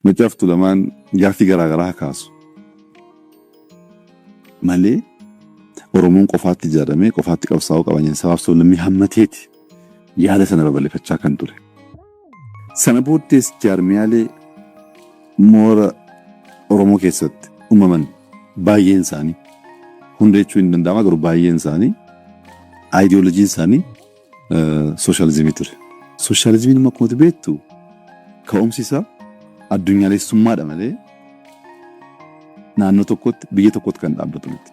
Maccaaf Tuulamaan gaaffii garaagaraa kaasu malee Oromoon qofaatti ijaaramee qofaatti qabsaa'uu qaba jedhanii sabaaf sablammii hammateeti yaada sana babal'ifachaa kan ture. Sana booddees jaarmiyaalee moora Oromoo keessatti uumaman baay'een isaanii, hunda jechuun hin danda'ama, garuu baay'een isaanii aayidiyoolojiin isaanii sooshaalizimii ture. Sooshaalizimiin immoo akkuma beektu ka'umsi isaa addunyaalessummaadha malee naannoo tokkotti, biyya tokkotti kan dhaabbatu miti.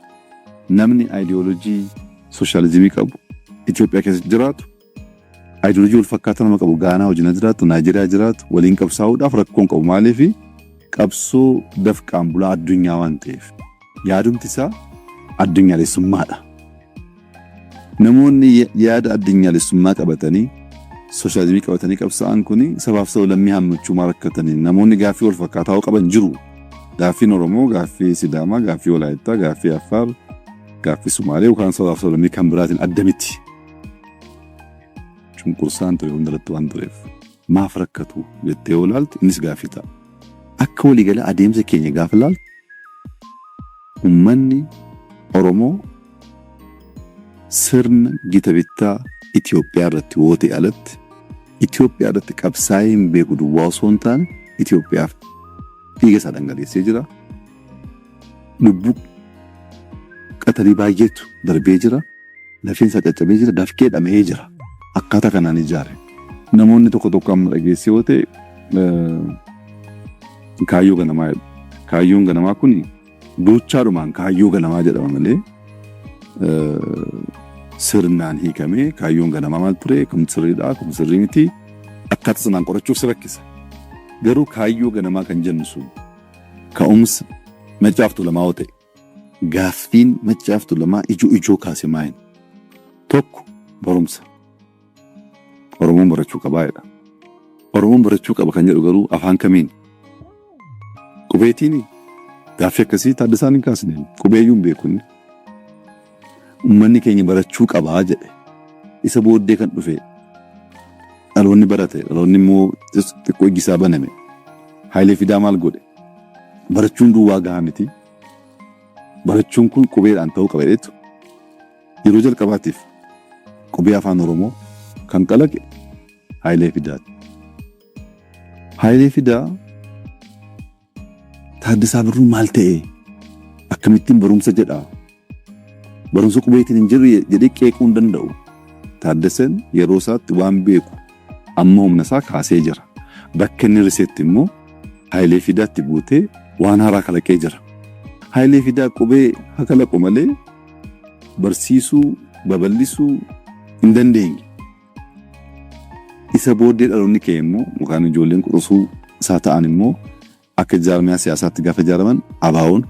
Namni aayidiyoolojii sooshaalizimii qabu Itoophiyaa keessa jiraatu, aayidiyoolojii wal fakkaataa nama qabu Gaanaa wajjin jiraatu, Naayijeeriyaa jiraatu waliin qabsaa'uudhaaf rakkoon qabu. Maaliif? Qabsoo dafqaan bulaa addunyaa waan ta'eef, yaadumti isaa addunyaalessummaadha. Namoonni yaada addunyaalessummaa qabatanii, sooshaalizimii qabatanii qabsaa'an kun sabaaf sablammii hammachuu maal rakkatanii? Namoonni gaaffii wal fakkaataa qaban jiru. Gaaffiin Oromoo, gaaffii Sidaamaa, gaaffii Walaayittaa, gaaffii Affaar, gaaffii Sumaalee yookaan sabaaf sablammii kan biraatiin adda miti. Cunqursaan ture hundarratti waan tureef maaf rakkatu jettee yoo ilaalte, innis gaaffii ta'a. Akka waliigala adeemsa keenya gaafa ilaaltu, uummanni Oromoo sirna gita bittaa Itoophiyaa irratti wootee alatti Itoophiyaa irratti qabsaa'ee hin beeku duwwaa osoo hin taane, Itoophiyaaf dhiiga isaa dhangaleessee jira. Lubbuu qatalii baay'eetu darbee jira. Lafeen isaa caccabee jira. Dafqee dhama'ee jira. Akkaataa kanaan ijaare. Namoonni tokko tokko amma dhageessee yoo ta'e, kaayyoo ganamaa jedhu. Kaayyoon ganamaa kun duuchaadhumaan kaayyoo ganamaa jedhama malee sirnaan hiikamee kaayyoon ganamaa maal ture, kun sirriidha, kun sirrii miti, akkaataa sanaan qorachuuf si rakkisa. Garuu kaayyoo ganamaa kan jennu sun ka'umsa Maccaaf Tuulamaa yoo ta'e, gaaffiin Maccaaf Tuulamaa ijoo ijoo kaase maali? Tokko, barumsa. Oromoon barachuu qabaa jedha. Oromoon barachuu qaba kan jedhu garuu afaan kamiin? Qubeetiini? Gaaffii akkasii Taaddasaan hin kaasne. Qubeeyyuu hin beeku inni. Uummanni keenya barachuu qabaa jedhe. Isa booddee kan dhufe dhaloonni barate, dhaloonni immoo xiqqoo ijji isaa baname. Hayilee Fidaa maal godhe? Barachuun duwwaa gahaa miti. Barachuun kun qubeedhaan ta'uu qaba jedheetu yeroo jalqabaatiif qubee Afaan Oromoo kan kalaqe Hayilee Fidaati. Hayilee Fidaa Taaddasaa Birruu maal ta'e, akkamittiin barumsa jedhaa, barumsa qubeetiin hin jirre jedhee qeequu hin danda'u. Taaddaseen yeroo isaatti waan beeku amma humna isaa kaasee jira. Bakka inni risetti immoo Hayilee Fidaatti guutee waan haaraa kalaqee jira. Hayilee Fidaa qubee haa kalaqu malee barsiisuu, babal'isuu hin dandeenye. Isa booddee dhaloonni kee immoo yookaan ijoolleen quxisuu isaa ta'an immoo akka jaarmiyaa siyaasaatti gaafa ijaaraman, ABO'n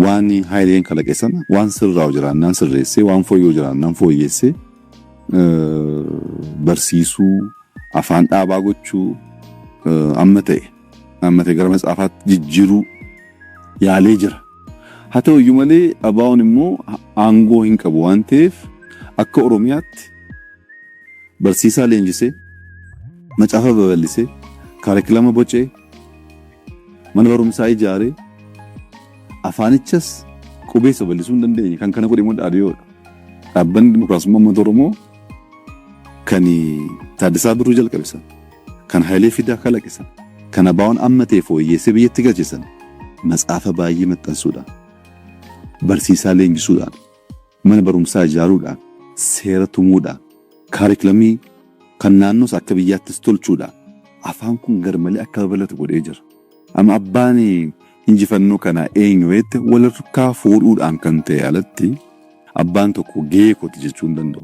waan Hayileen kalaqe sana waan sirraa'u jiraannaan sirreessee, waan fooyya'u jiraannaan fooyyessee, barsiisuu, afaan dhaabaa gochuu, amma ta'e gara matsaafaatti jijjiiruu yaalee jira. Haa ta'u iyyuu malee ABO'n immoo aangoo hin qabu waan ta'eef, akka Oromiyaatti barsiisaa leenjisee, macaafa babal'isee, kaarikulama bocee, mana barumsaa ijaaree, afaanichas qubeessa babal'isuu hin dandeenye. Kan kana godhe immoo Dhaadiyoodha. Dhaabbanni Dimokiraasummaa Uummata Oromoo kan Taaddasaa Birruu jalqabe sana, kan Hayilee Fidaa kalaqe sana, kan ABO'n amma ta'e fooyyeessee biyyatti galche sana matsaafa baay'ee maxxansuudhaan, barsiisaa leenjisuudhaan, mana barumsaa ijaaruudhaan, seera tumuudhaan, kaarikulamii kan naannoos akka biyyaattis tolchuudhaan afaan kun garmalee akka babal'atu godhee jira. Amma abbaan injifannoo kanaa eenyu jette, walharkaa fuudhuudhaan kan ta'e alatti abbaan tokko gahee kooti jechuu hin danda'u.